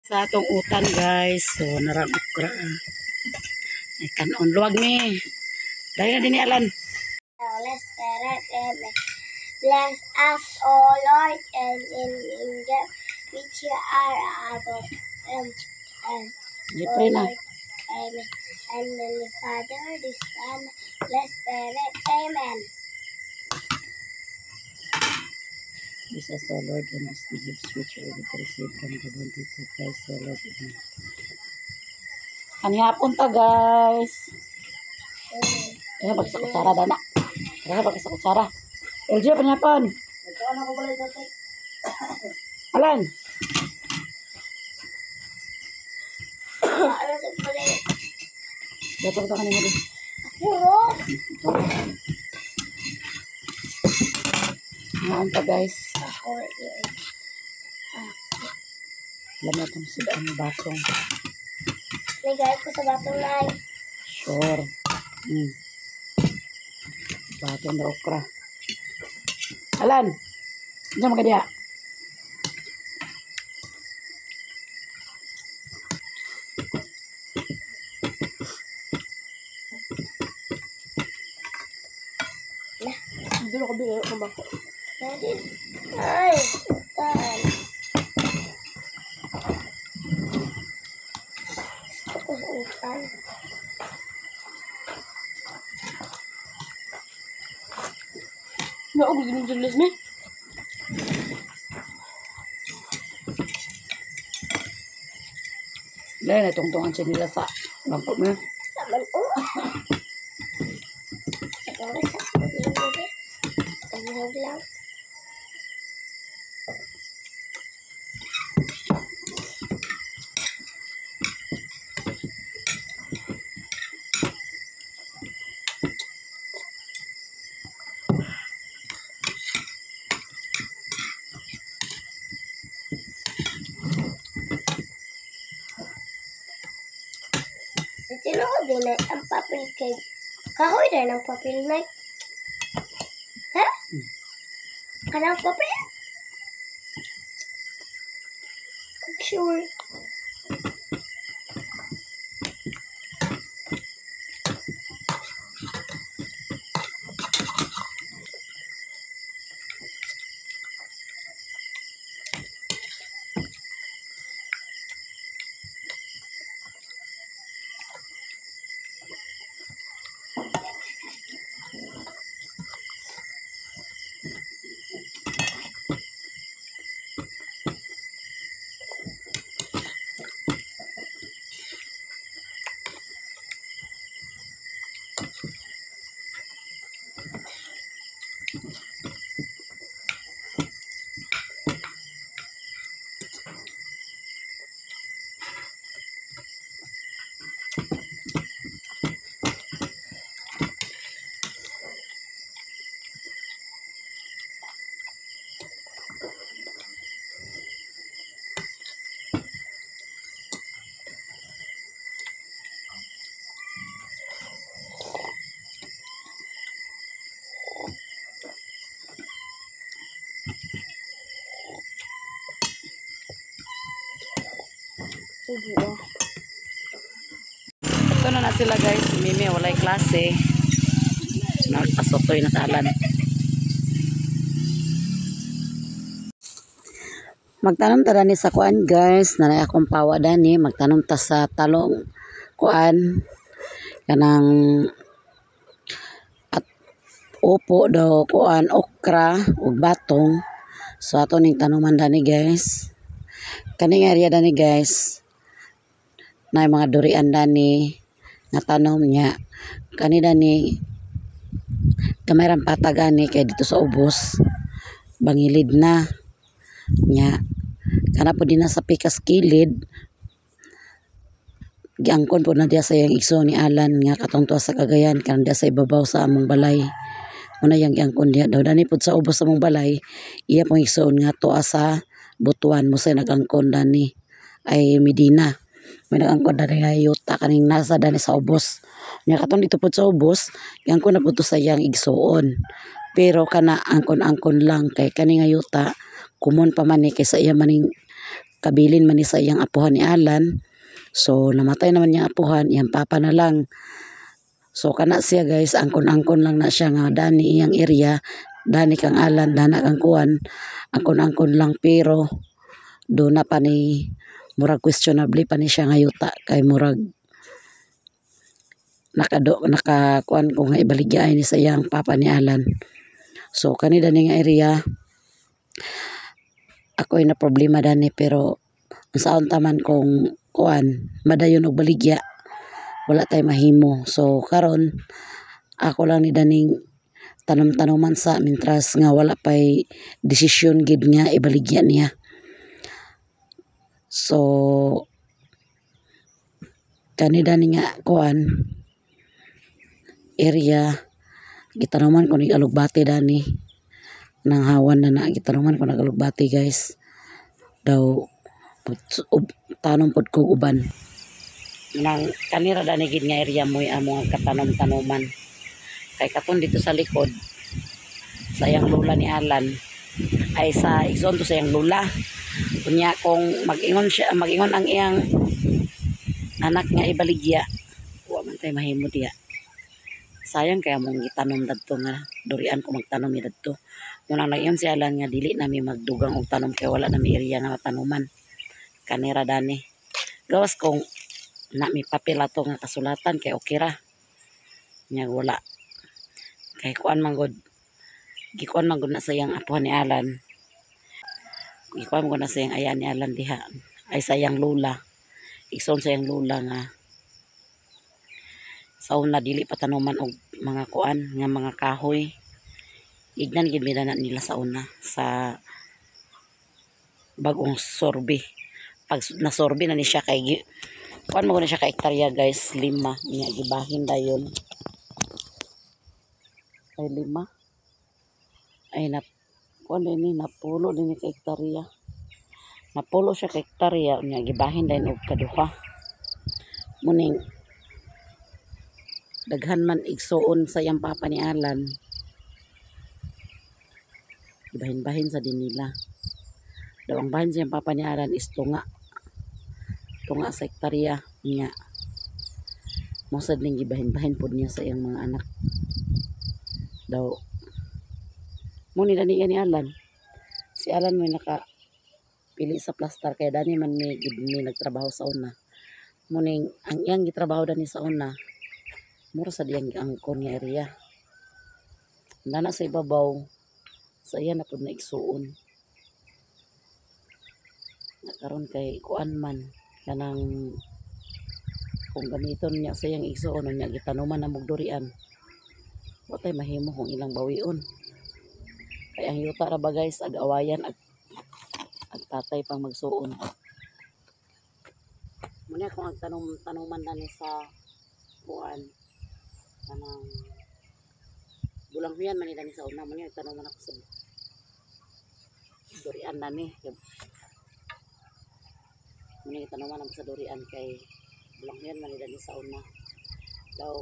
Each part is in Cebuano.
Sa atong utan, guys. So narang okra. Ay kanon luwag ni. Dahil na din ni Alan. Holy Spirit, amen. Bless us, O Lord, and in the which you are above. And Sige, pray na. Lord, amen. And in the Father, the Son, the Spirit, amen. Bless us, O Lord, and these gifts which we are to receive from the bounty to Christ, O Lord. Amen. Anihapon ta, guys. Eh, bagsa kutsara dana. Kaya bagsa kutsara. LJ, panihapon. Alan. Ano sa pala? Dapat ka kanina din. Puro. Ngaon pa, guys. Ako, yun. Alam mo itong sudaan ng batong. Nagay ko sa batong na. Sure. Batong na okra. Alan! Diyan magadiya. Hindi ko bigay ko ba? Pwede. Ay, utan. Gusto ko sa utan. Naog din sa les me. Dahil na itong tungan nila sa bangko mo. Naman, oh. Sa oras ako, hindi. Tagihog lang. Tinuod din na ang papel kay kahoy din ang papel na. Ha? Kanang papel? Sure. Ubo. Ito na na sila, guys. Mimi, walay klase. Nagpasutoy na sa Alan. Magtanom ta dani sa kuan, guys. Nanay akong pawa dani. Magtanom ta sa talong kuan. Kanang at upo daw kuan okra ug batong. So ato ning tanuman dani, guys. Kaning area dani, guys. Na mga durian dani nga tanom niya. Kani dani gamay rang patag ani kay dito sa ubos bangilid na nya. Kana po din na sa pikas kilid giangkon po na diya sa iyang igsoon ni Alan nga katong tuwa sa Cagayan kan diya sa ibabaw sa among balay. Muna yang giangkon diya daw dani pud sa ubos sa among balay iya pong igsoon nga tuwa sa Butuan mo sa nagangkon dani ay Medina. May nagangkon dani nga yuta kaning nasa dani sa ubos. Nya katong dito pud sa ubos giangkon na pud to sa iyang igsoon. Pero kana angkon-angkon lang kay kani nga yuta kumon pa man ni kay sa iya maning Kabilin man ni sa iyang apuhan ni Alan. So namatay naman niyang apuhan, iyang papa na lang. So kana siya, guys, angkon-angkon lang na siya nga dani iyang area, dani kang Alan, dana kang kuan, angkon-angkon lang, pero do na pa ni murag questionable pa ni siya nga yuta kay murag nakado nakakuan ko nga ibaligya ni sa iyang papa ni Alan. So kani dani nga area, ako ay na problema dani, pero unsaon taman kung kuan madayon og baligya, wala tay mahimo. So karon ako lang ni daning tanom-tanoman sa mintras nga wala pay desisyon gid nga ibaligya niya. So kani dani nga kuan area, gitanuman ko ni alugbati dani nang hawan na na gitanuman ko nag alugbati, guys. Daw tanom pod kog uban nang kanira dani gid nga area mo'y among katanom-tanoman kay katon dito sa likod sa iyang lola ni Alan, ay sa igsoon to sa iyang lola. Unya kung mag-ingon siya, mag-ingon ang iyang anak nga ibaligya, wa man tay mahimo diya. Sayang kaya mong gitanom dadto nga durian ko magtanom mi dadto. Muna nag-ingon si Alan nga dili nami magdugang og tanom kay wala nami area nga matanuman. Kanira dani, gawas kung na mi papel ato nga kasulatan kay okay ra nya. Wala kay kuan man gud, gikuan man gud na sa iyang apuhan ni Alan, gikuan man gud na sa iyang aya ni Alan diha, ay sa iyang lola, igsoon sa iyang lola, nga sa una dili pa tanuman og mga kuan nga mga kahoy. Ignan gid mi na nila sa una sa bagong sorbe. Pag nasorbe na ni siya kay kuan mo na siya ka hektarya, guys, 5 niya gibahin dayon ay 5, ay na kuan din ni napulo din ni ka hektarya. Napulo siya ka hektarya niya gibahin dayon og kaduha. Muning daghan man igsuon sa iyang papa ni Alan, gibahin-bahin sa din nila. Daw ang bahin sa iyang papa ni Alan is tunga tunga sa hektarya niya. Mosad ning gibahin-bahin pod niya sa iyang mga anak. Daw mo ni dani ni Alan, si Alan may naka pili sa plastar kaya dani man mi gid mi nagtrabaho sa una. Muning ang iyang gitrabaho dani sa una, mura sa diyang giangkon nga area nana sa ibabaw, sa iya na pud na igsuon na karon kay kuan man kanang kung gamiton niya sa iyang igsuon niya gitanuman na mog durian, wa tay mahimo kung ilang bawion kay ang yuta ra ba, guys, ag awayan ag ag tatay pang magsuon. Muna kung ang tanom tanuman na ni sa kuan kanang bulang huyan man nila ni sa una, muna tanuman ako sa durian na ni. Muna tanuman ako sa durian kay bulang huyan man nila ni sa una. Daw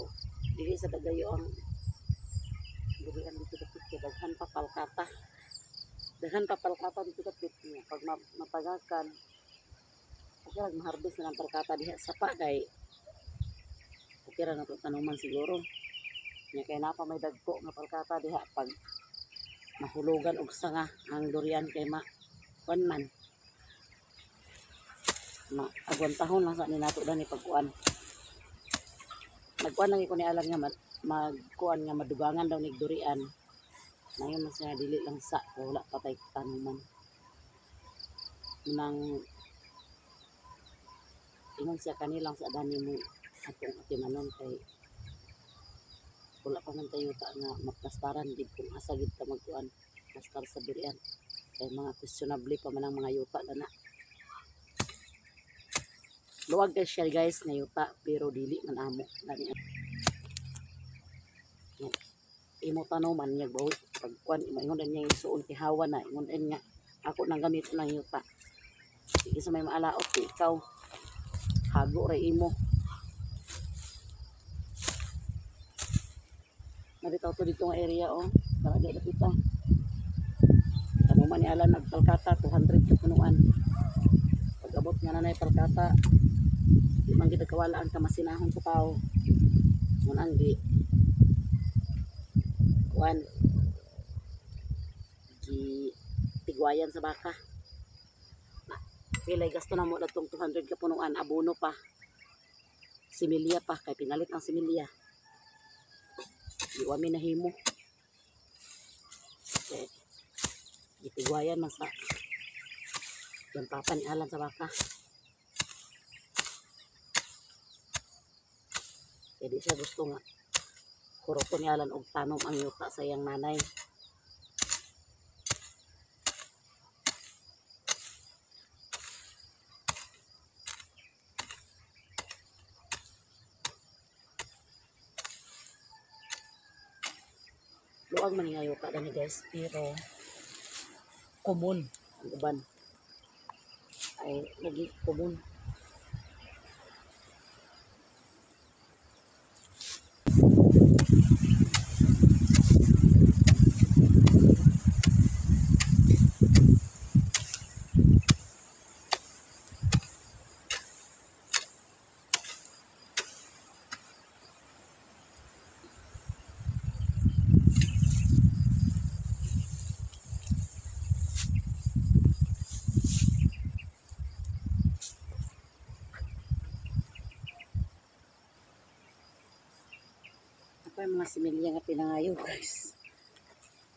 dili sa dagayo ang durian dito dapit kay daghan pa palkata, daghan pa palkata dito dapit niya. Pag mapagakan, okay lang maharvest na ng palkata diha sa pa kay okay ra na to tanuman siguro niya kay napa may dagko nga palkata diha. Pag mahulugan og sanga ang durian kay ma kuan man ma agwantahon lang sa ni nato dani. Pag kuan nagkuan lang ko ni Alan nga magkuan nga madugangan daw nig durian, nayon man siya dili lang sa wala pa tay tanuman. Nang ingon siya kanilang sa dani mo atong atimanon kay wala pa man tayo ta nga maplastaran gid kung asa gid ta magkuan plastar sa durian kay mga questionable pa man ang mga yuta dana. Luwag kay siya, guys, nga yuta pero dili man amo dani. Imo tanuman niya bawi pag kuan ingon niya isuon kay hawa na ingon din nga ako nang gamit ng yuta. Sige sa may maalaot di ikaw hago ra imo. Nabitaw to dito nga area, oh, para di dapita tanuman ni Alan nagpalkata 200 ka punuan. Kamot nga nanay palkata. Di man gid kawala ang kamasinahon sa tao. Mun ang gi kuan gi tigwayan sa baka. Pilay gasto na mo datong 200 ka punuan, abono pa. Similya pa kay pinalit ang similya. Di wa mi nahimo. Kay gitigwayan man sa yung papa ni Alan sa baka. Kaya di siya gusto nga kuroto ni Alan og tanom ang yuta sa iyang nanay. Luag man nga yuta dani guys, pero common ang uban. Ay lagi common. Ako yung mga similya nga pinangayo guys.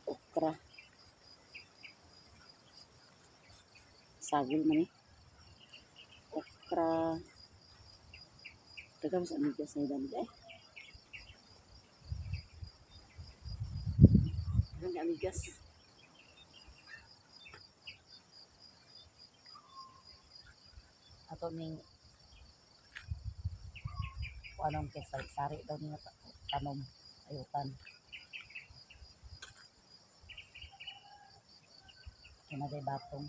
Okra. Sagol man eh. Okra. Daga mo sa amigas na dami eh. Daga amigas. Ato ning anong kay sari daw niya tanom ayutan. Kinagay batong.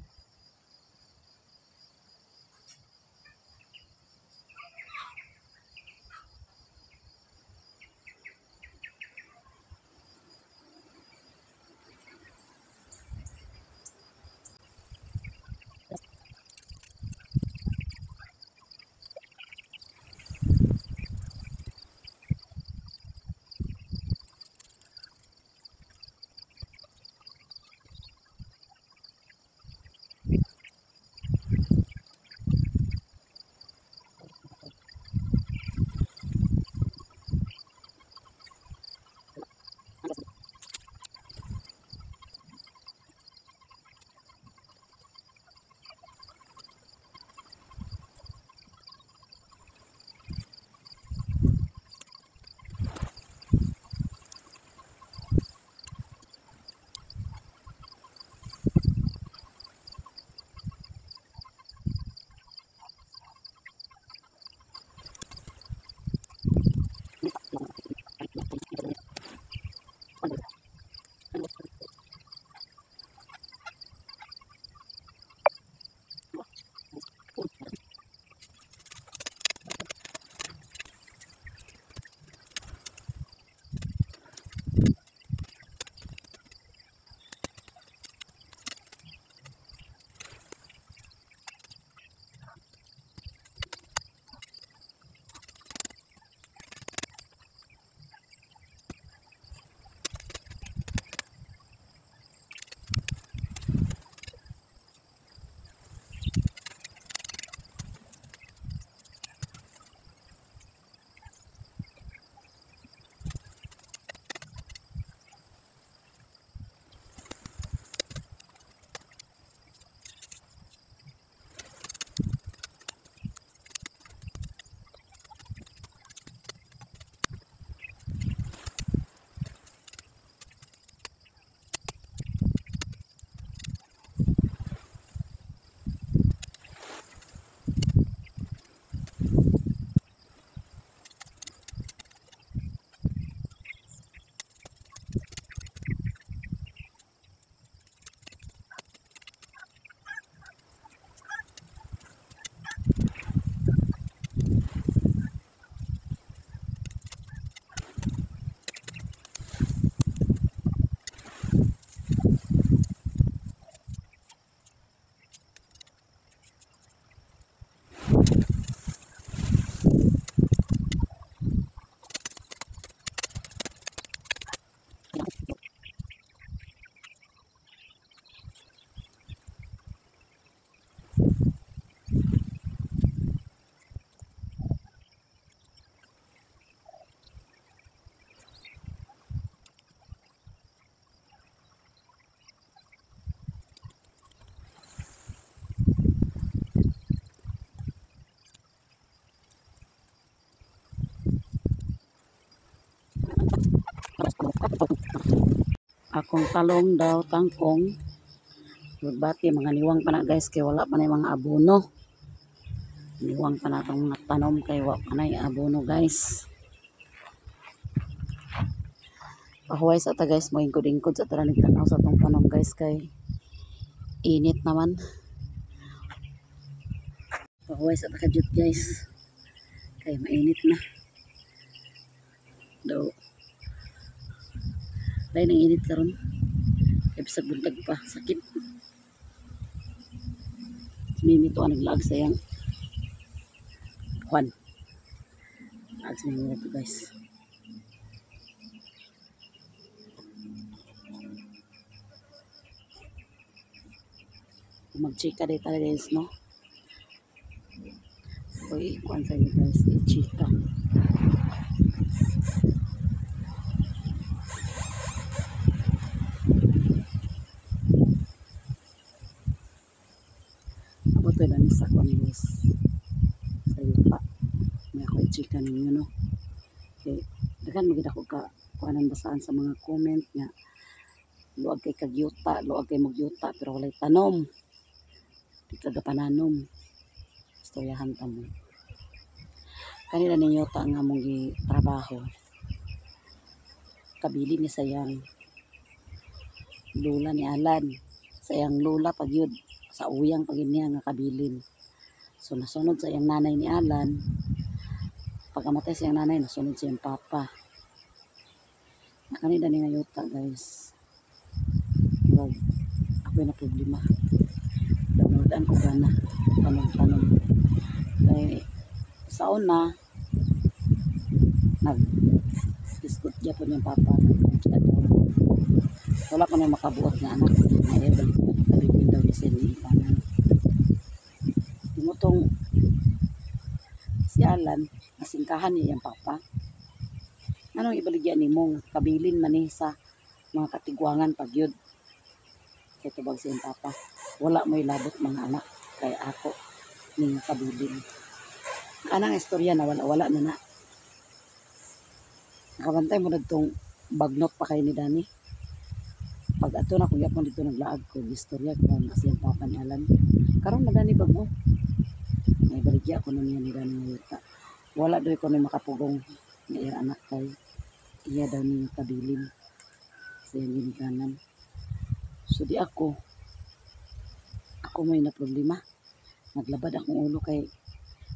Akong talong daw, tangkong. Magbati, mga niwang pa na guys, kay wala pa na yung mga abono. Niwang pa na itong mga tanom, kay wala pa na yung abono guys. Pahuway sa ta guys, moingkod-ingkod sa tara nagtanaw sa itong tanom guys, kay init naman. Pahuway sa ta kadyot guys, kay mainit na. Daw, dahil ang init karon. Kay bisag buntag pa, sakit. Si Mimi to ang naglaag sa iyang Juan. Laag si Mimi to guys. Mag-chika day talaga guys, no? Uy, kuan sa inyo guys, i-chika. Abot tayo lang sa kuan guys. Sa yuta. May ako i-chika ninyo, no? Okay. Daghan magid ako ka kuanan basaan sa mga comment nga luag kay kagyuta, luag kay magyuta pero walay tanom. Di ka gapananom. Istoryahan ta mo. Kanila ninyo ta nga mong gitrabaho. Kabili ni sayang lula ni Alan. Sayang lula pagyud sa uyang pagyud niya nga kabilin. So nasunod sa iyang nanay ni Alan. Pagkamatay sa iyang nanay, nasunod sa iyang papa. Kanila ni nga yuta guys. Murag ako'y na problema. Daan ko gana. Tanong-tanong. Kay sa una, nag-discut gyapon yung papa. Wala ko na makabuot nga anak. Ngayon, balik balik daw ni Sir ni Ipanan. Tumutong si Alan, nasingkahan niya yung papa. Anong ibaligya ni mong kabilin man ni sa mga katigwangan pagyud. Kaya tubag siyang papa, wala mo'y labot mga anak kay ako ning kabilin. Anang istorya na wala-wala na na. Nakabantay mo nagtong bagnot pa kayo ni Danny. Pag ato na kung yapon dito naglaag ko, istorya ko na siyang papa ni Alan. Karon na Danny bago. May baligya ko na niya ni Danny nga yuta. Wala doy ko ni makapugong nga iyang anak kay iya daw ni kabilin sa iyang ginikanan. So di ako may na problema. Naglabad akong ulo kay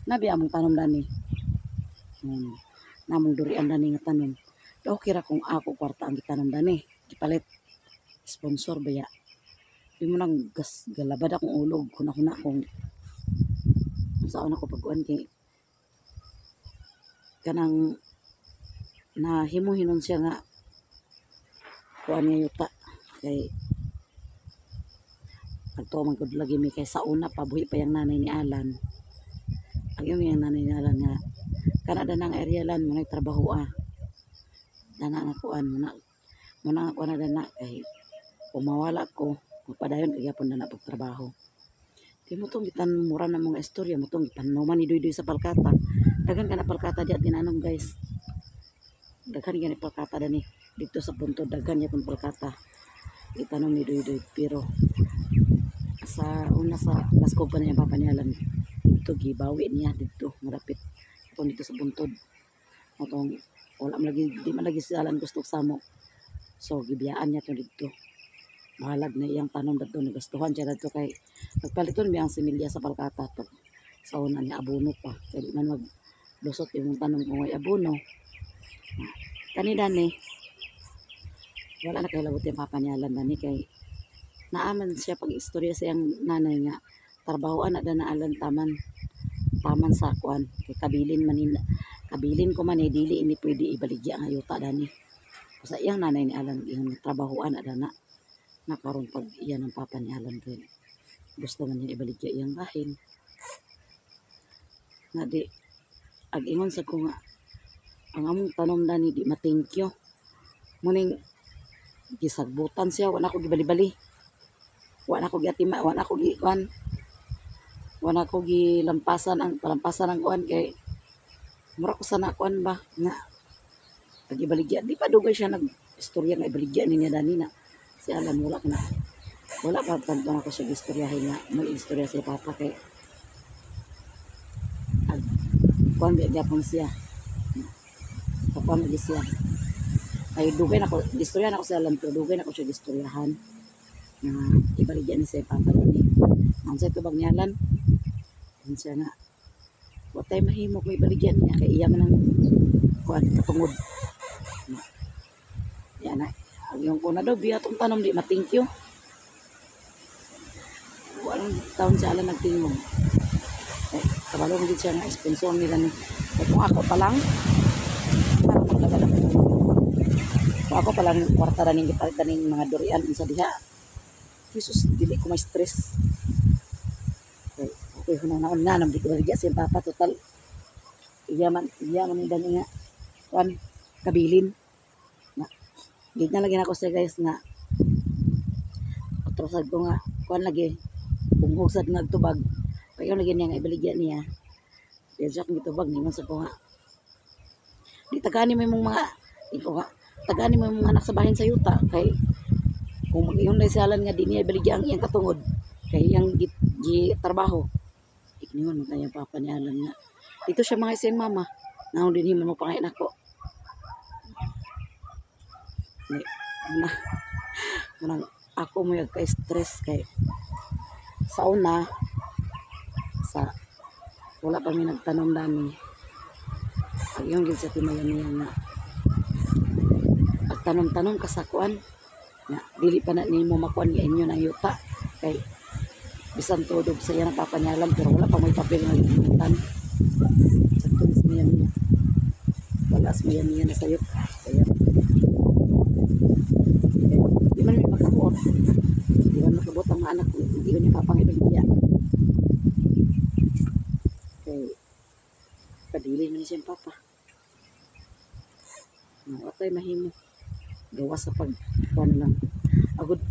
nabi among tanom dani. Namong durian dani nga tanom. Daw kira kung ako kwarta ang gitanom dani. Gipalit sponsor baya. Di mo nang gas galabad akong ulo huna-huna kung unsaon ako pagkuan kay kanang nahimo hinon siya nga kuan nga yuta kay agto man gud lagi mi kay sa una pa buhi pa yang nanay ni Alan. Ang iyong nanay ni Alan nga kanada nang area lan mo nagtrabaho ah. Dana nga kuan mo na nga kuan na dana kay pumawala ko magpadayon kay gyapon na pagtrabaho. Di mo tong gitan mura na mga istorya mo tong gipanuman ni Duyduy sa palkata. Daghan ka na palkata diya tinanom guys. Daghan gani palkata dani dito sa punto daghan gyapon palkata. Itanom ni Duyduy pero sa una sa Laskog pa niya papa ni Alan dito gibawi niya dito malapit itong dito sa buntod. Atong wala man lagi di man lagi si Alan gusto samo. So gibiyaan niya to dito. Bahalag na iyang tanom dadto nagastuhan siya dadto kay nagpaliton mi ang similya sa palkata pag sa una niya abono pa kay di man maglusot yung tanom kung may abono. Kani dani wala na kay labot yung papa ni Alan dani kay naaman siya pag istorya sa iyang nanay nga trabahoan na dana Alan taman taman sa kuan kay kabilin man kabilin ko man eh, dili ini pwede ibaligya nga yuta dani. Sa iyang nanay ni Alan iyang trabahoan na dana nakaron pag iyan ang papa ni Alan kay gusto man niya ibaligya iyang bahin. Nga di ag ingon sa ko nga ang among tanom dani di ma-thank you. Muning gisagbutan siya wala ko gibalibali. Wala ko giatima, wala ko gikuan. Wala ko gilampasan ang palampasan ang kuan kay mura ko sana kuan ba nga pag ibaligya di pa dugay siya nag istorya nga ibaligya niya dani na. Si Alan wala ka na. Wala pa tanto ako siya gistoryahin nga may istorya si papa kay ag kuan ba gyapon siya. Papa man siya. Ay dugay na ko gistorya na ko si Alan pero dugay na ko siya gistoryahan nga ibaligya ni siya papa ni. Ang sa tubag ni Alan, yun siya nga wa tay mahimo kung ibaligya niya kay iya man ang kuan katungod. Yan na. Ang yung ko na daw biya tong tanom di ma-thank you. Walang taon si Alan nagtingog. Eh, kabalo ko siya nga sponsor nila ni. Eh, kung ako pa lang, parang magdala ako. Kung ako pa lang kwarta ra ning gipalit ning mga durian unsa diha. Jesus, dili ko may stress. Okay, okay hunong naon nga nang di ko baligya sa papa total. Iya man dani nga kuan kabilin. Na, gid na lagi nako siya guys nga otro sad ko nga kuan lagi bunghog sad nga tubag. Kaya lagi niya nga ibaligya niya. Diyan siya kung gitubag ningon sa ko nga di tagani mo imong mga iko nga tagani mo imong anak sa bahin sa yuta kay kung mag-ingon na siya nga di niya ibaligya ang iyang katungod kay iyang gi, gi trabaho. Ikningon man kaya papa ni Alan nga dito siya mga isang mama naon din himo mo pangain ako. Ni na munang ako mo yung ka-stress kay sa una sa wala pa mi nagtanom dani ang iyong gid sa timaya niya nga pagtanom-tanom ka sa kuan nga dili pa na nimo makuan nga inyo na yuta kay bisan tuod og sa iya napapanyalan pero wala pa may papel nga gamitan sa tulis niya niya wala sa maya niya na sayop kaya di man may makabuot, di man makabuot ang mga anak ko hindi ko niya papangibaligya kay kadili man siya papa nga watay mahimo gawa sa pag kuan lang agud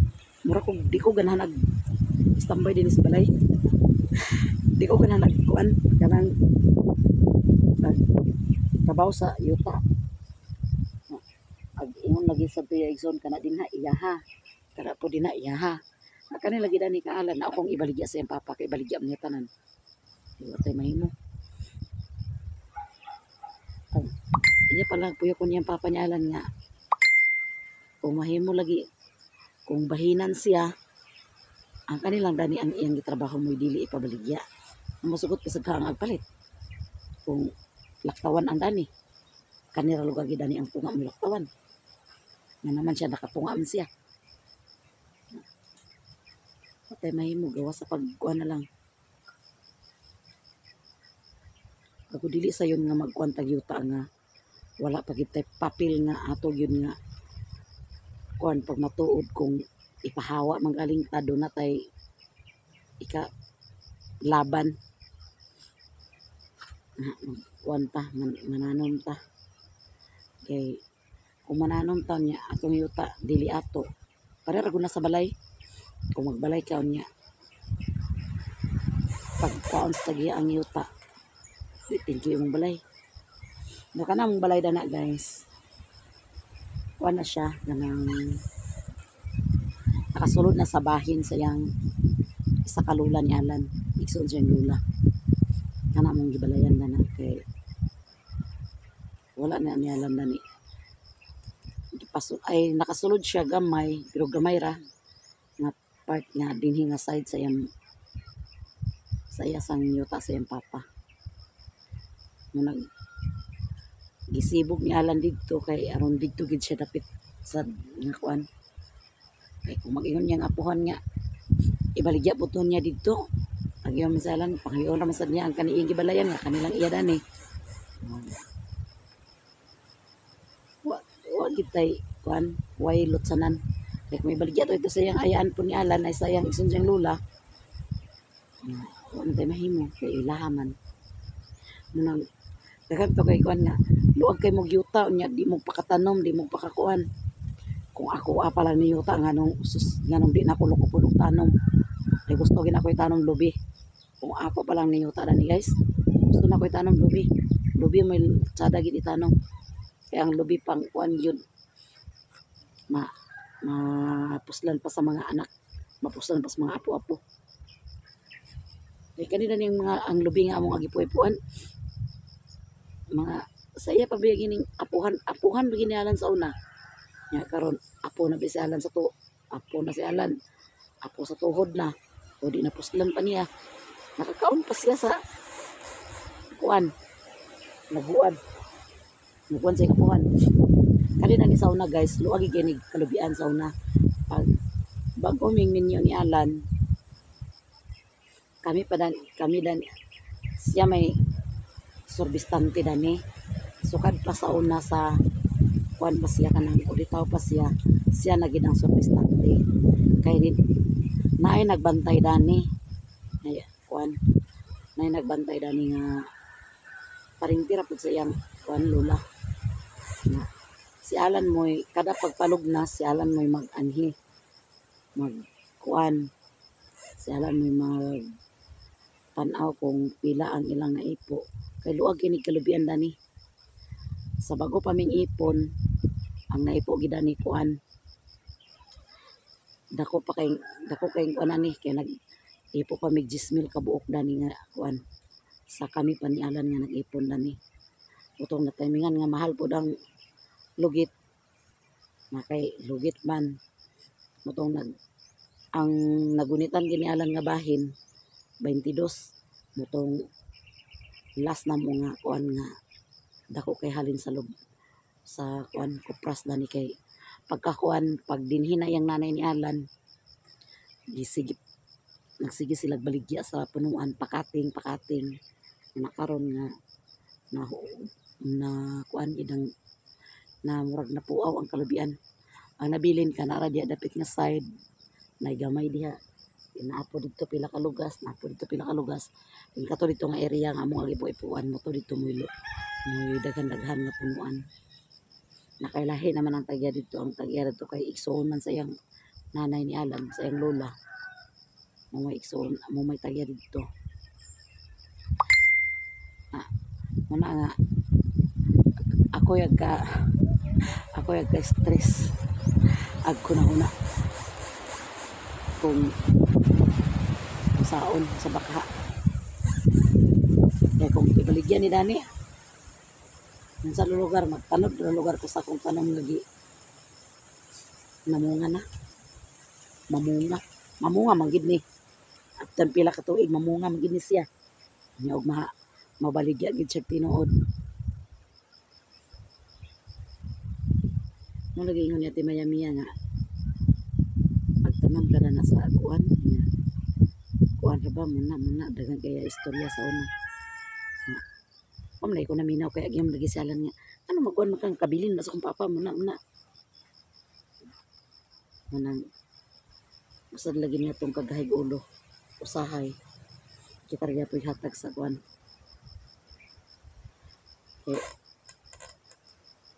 mura ko di ko ganahan ag standby din sa balay, di ko ganahan ag kuan kanang nag trabaho sa yuta. Ag ingon lagi sa tuya igsoon kana din ha iyaha kana po din na iyaha na kani lagi dani kaalan na akong ibaligya sa iyang papa kay ibaligya man niya tanan di watay mahimo. Ag iya pala puyo ko niyang papa niya Alan nga kung mahimo lagi kung bahinan siya ang kanilang dani ang iyang gitrabaho mo'y dili ipabaligya. Musugot pa sa ang agpalit kung laktawan ang dani kanira lugar gidani ang tunga mo laktawan nga naman siya nakatunga man siya. Patay mahimo gawa sa pagkuan na lang. Ako dili sayon nga magkuan tag yuta nga wala pa gid tay papel nga ato gyud nga kuan pag matuod kung ipahawa man galing ta do na tay ika laban nga kuan ta mananom ta kay kung mananom ta niya atong yuta dili ato pare ra gud na sa balay kung magbalay ka niya pag kuan sa tagiya ang yuta di thank you imong balay no kana mong balay dana guys kuan na siya kanang nakasulod na sa bahin sa iyang isa ka lula ni Alan igsoon siyang lula kana mong gibalayan dana kay wala na ni Alan dani. Ay nakasulod siya gamay pero gamay ra nga part nga dinhi nga side sa iyang sa iya sang yuta sa iyang papa. Munag gisibog ni Alan didto kay aron didto gid siya dapit sa nga kuan kay kung mag-ingon niyang apuhan nga ibaligya po to niya didto ag iyo man sa Alan panghiyon ra man sad niya ang kaniing gibalayan nga kanilang iya dani. Wa wa gid tay kuan way lutsanan kay kung ibaligya to ito sa iyang ayaan po ni Alan ay sa iyang igsoon siyang lula wa man tay mahimo kay ilaha man. Munang daghan to kay kuan nga luag kay mog yuta unya di mo pakatanom di mo pakakuan kung ako pa lang ni yuta nganong sus nganong di na ako loko pud og tanom kay gusto gid ako itanom lubi. Kung ako pa lang ni yuta dani guys gusto na ko itanom lubi, lubi may tsada gid itanom kay ang lubi pang kuan yun ma Mapuslan pa sa mga anak, mapuslan pa sa mga apo-apo. Kay kanila ning mga ang lubi nga among agipuy-puan, mga sa iya pa biya gining apuhan, apuhan ba ginialan sa una. Nya karon apo na bi si Alan sa to, apo na si Alan, apo sa tuhod na. O di napuslan pa niya. Nakakaon pa siya sa kuan. Naguan. Naguan sa kapuhan. Kanina ni sa una guys, luagi ginig kalubian sa una. Pag bago ming minyo ni Alan, kami pa dan, kami dan, siya may sorbistante dani. Sukad pa sa una sa kuan pa siya kanang ulitaw pa siya, siya na gid ang sorbistante. Kay ni naay nagbantay dani. Ay, kuan, naay nagbantay dani nga paringtira pud sa iyang kuan lola. Na, si Alan mo'y kada pagpalugnas, si Alan mo'y mag-anhi, magkuan, si Alan mo'y mag tan-aw kung pila ang ilang naipo. Kay luag kini kalubian dani. Sa bago pa ming ipon, ang naipo gid ani kuan. Dako pa kay dako kay kuan ani kay nag ipo pa mig 10,000 ka buok dani nga kuan. Sa kami pa ni Alan nga nag-ipon dani. Utong na timingan nga mahal pud ang lugit. Na kay lugit man. Mutong nag ang nagunitan gini Alan nga bahin 22 mutong last na mo nga kuan nga dako kay halin sa lub sa kuan kupras dani kay pagkakuan pag dinhi na iyang nanay ni Alan gisigi nagsige sila baligya sa punuan pakating pakating nakaron nga na na kuan idang na murag napuaw ang kalubian. Ang nabilin kanara diha dapit nga side nay gamay diha naapo didto pila ka lugas, naapo didto pila ka lugas. In kato didto nga area nga among gipuy-puan mo to didto moy daghan-daghan nga punuan. Nakailahi naman ang tagya didto, ang tagya didto kay igsuon man sa iyang nanay ni Alan, sa iyang lola. Mo may igsuon, mo may tagya didto. Ah, muna nga ako yag ka stress. Agko na una kung saon sa baka. Kaya kung ibaligyan ni Dani sa lugar magtanod na lugar ko sa akong tanom lagi namunga na mamunga mamunga man gid ni after pila ka tuig mamunga man gid ni siya nya og maha mabaligya gid siya tinuod. Mo lagi ingon ni Ate Maya Mia nga pagtanom ka na sa kuan niya kuan ra ba muna muna daghan kaya istorya sa una. Pamlay ko naminaw kaya gyud lagi si Alan nga ano magkuan man kang kabilin na sa akong papa muna muna. Manang usad lagi niya tong kagahig ulo usahay kita ra gyapon hatag sa kuan. Kay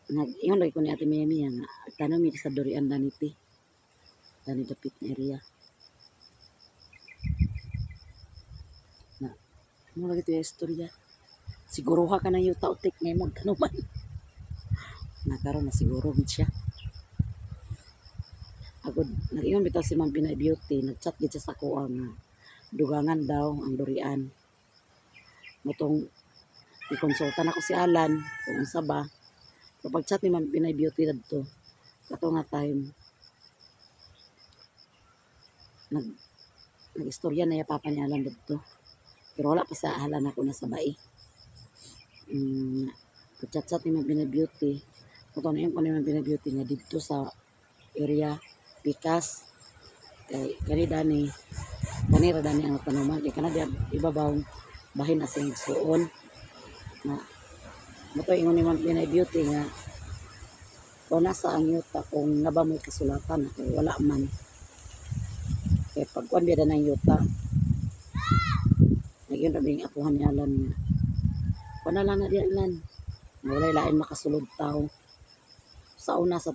nag ingon lagi ko ni Ate Mia Mia nga tanom mi sa Dorian Daniti dani dapit na area. Na mo lagi to istorya. Siguro ha ka na yuta utik ngay magtanuman. Nakaroon na siguro gid siya. Agod nag-ingon bitaw si Ma'am Pinay Beauty, nag-chat gid siya sa kuha nga dugangan daw ang durian. Mutong i-konsulta na ko si Alan kung unsa ba. Kapag chat ni Ma'am Pinay Beauty dadto kato nga time nag nag-istorya na ya papa ni Alan dadto. Pero wala pa sa Alan ako nasa bai. Pag-chat-chat ni Ma'am Pinay Beauty, mutong na ko ni Ma'am Pinay Beauty nga didto sa area Pikas kay kani dani kani ra dani ang tanuman kay kana diha ibabaw bahin na siyang igsuon na mo to ingon ni Ma'am Pinay Beauty nga kung nasa ang yuta kung naba mo'y kasulatan kay wala man kay pag kuan biya ng yuta nagyun ra bing apuhan ni Alan nga kuan na lang na diha Alan nga walay lain makasulod tawo sa una sa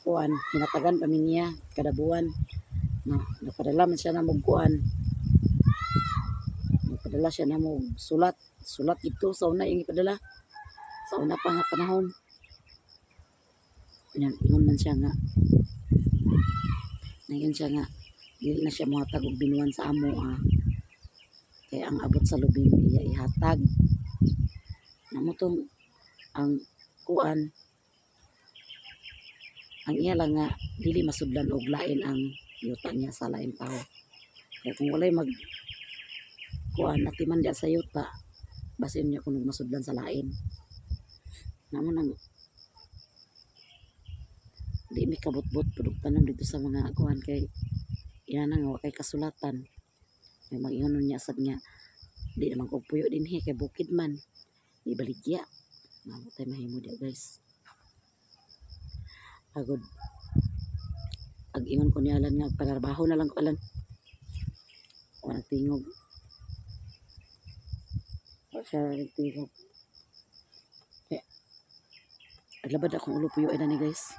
kuan hinatagan pa mi niya kada buwan na napadala man siya na og kuan napadala siya na og sulat sulat dito sa una yung ipadala sa una pa nga panahon. Yan, ingon man siya nga Ngayon siya nga dili na siya mohatag og binuan sa amo ah. Kay ang abot sa lubino iya ihatag. Namo tong ang kuan ang iya lang nga dili masudlan og lain ang yuta niya sa lain tao. Kaya kung walay mag kuan atiman diya sa yuta, basin niya kung masudlan sa lain. Namo nang di mi kabutbot pud tanom dito sa mga kuan kay ina na nga wa kay kasulatan. May mag-ingon niya sad nga di naman ko puyo dinhi kay bukid man. Di baligya. Mao tay mahimo diya guys. Agod ag ingon ko ni Alan nga panarbaho na lang ko Alan. Wala tingog. Wa siya tingog. Eh, aglabad akong ulo puyo ay ni guys.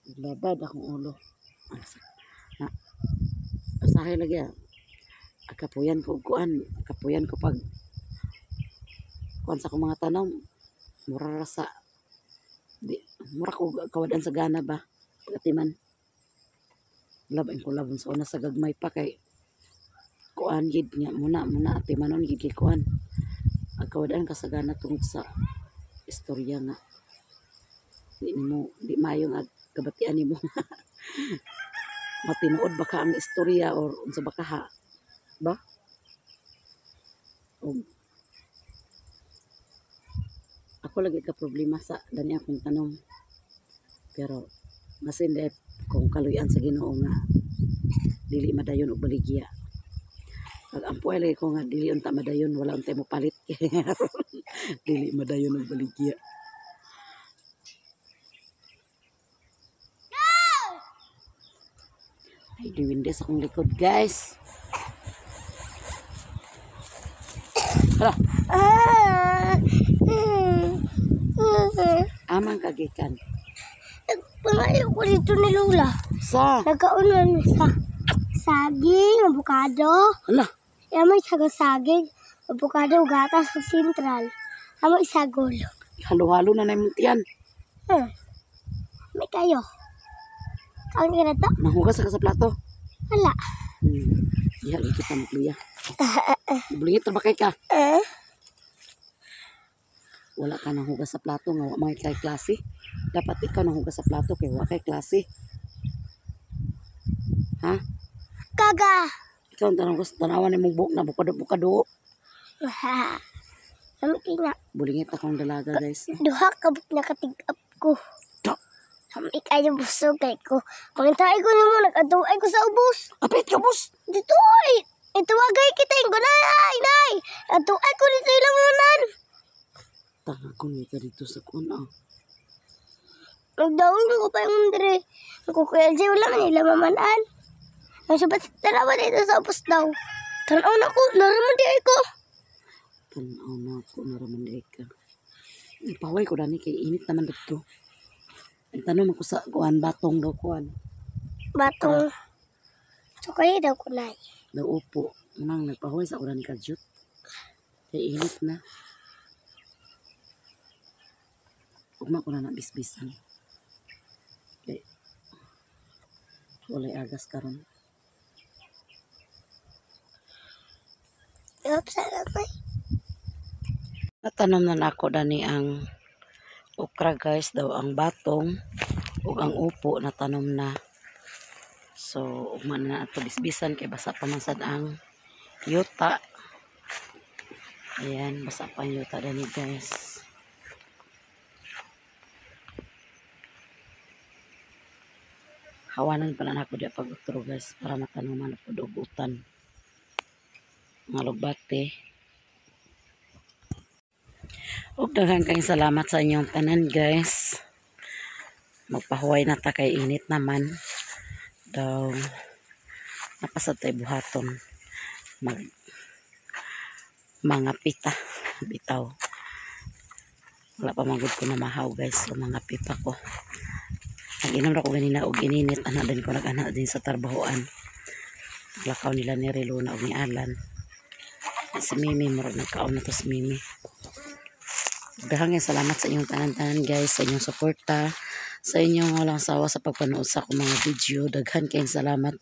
Aglabad akong ulo. Na, asahay lagi ah. Akapuyan ko kuan, akapuyan ko pag kuan sa akong mga tanom. Mura ra sa di mura ko kawadan sa gana ba. Pagkatiman. Labang ko labon sa una sa gagmay pa kay kuan gid nga muna muna atimanon gid kay kuan. Agkawadan ka sa gana tungod sa istorya nga di nimo di maayo nga kabatian nimo. Matinuod ba ka ang istorya or unsa ba ka ha? Ba? Og ako lagi ka problema sa dani akong tanom. Pero masin dahil kung kaluyan sa Ginoo nga dili madayon og baligya. Pag ampo ay lagi ko nga dili unta madayon, wala untay mo palit. Dili madayon og baligya. Ay, diwinde sa akong likod, guys. Hala. Amang kagikan. Nagpangayo ko dito ni Lola. Sa? Nagkaunan sa saging, avocado. Hala. May saging, avocado, gatas, sa sentral. Amo isagol. Halo-halo na na yung tiyan. May kayo. Kaon ka na to? Nanghugas ka sa plato? Wala. Iha, lagi kita magluya. Bulingit ba kay ka? Wala ka nang hugas sa plato nga wa may kay klase. Dapat ikaw nang hugas sa plato kay wa kay klase. Ha? Kaga. Ikaw ang tanong gusto, tanawan ni mong buhok na bukado-bukado. Kami kina. Bulingit akong dalaga, guys. Duha ka nakatig-up ko. Da. Kami kayo busog kay ko. Kung tayo ko nimo nag-aduay ko sa ubos. Apit ka bus. Dito ay. Ituwagay kita yung gunay ay nay. Aduay ko dito ilang munan. Tanga ko ni ka dito sa kuan ah. Nagdawin ko pa yung dire. Ang kukuya siya wala man nila mamanan. Ang sabat tarawa dito sa ubos daw. Tanaw na ko, naraman di ay ko. Tanaw na ko, naraman di ay ka. Paway ko dani kay init naman dito. Ang tanong ko sa kuan, batong daw kuan. Batong. So kayo daw kunay. Daw upo. Unang nagpahuway sa ulan ka jut. Kay init na. Ugma ko na nabisbisan. Kay walay agas karon. Natanom na nako dani ang okra guys, daw ang batong ug ang upo natanom na. So ugma na ato bisbisan kay basa pa man sad ang yuta. Ayan, basa pa ang yuta dani guys. Hawanan pa na nako diya pag utro guys para matanoman pud og utan. Mga lugbate. Og daghan kayong salamat sa inyong tanan guys. Magpahuway na ta kay init naman. Daw napasad tay buhaton mag mga pita bitaw. Wala pa magud ko na mahaw guys, so mga pita ko. Nag-inom ra ko ganina og ininit, ana din ko nag-ana din sa tarbahoan. Lakaw nila ni Relona og ni Alan. Si Mimi, murag nagkaon na to si Mimi. Daghang salamat sa inyong tanan-tanan guys, sa inyong suporta, Sa inyong walang sawa sa pagpanood sa akong mga video. Daghan kayong salamat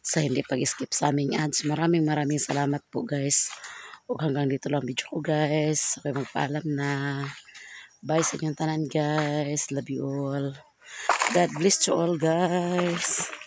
sa hindi pag-skip sa aming ads. Maraming maraming salamat po, guys. Ug hanggang dito lang video ko, guys. Okay, magpaalam na. Bye sa inyong tanan, guys. Love you all. God bless you all, guys.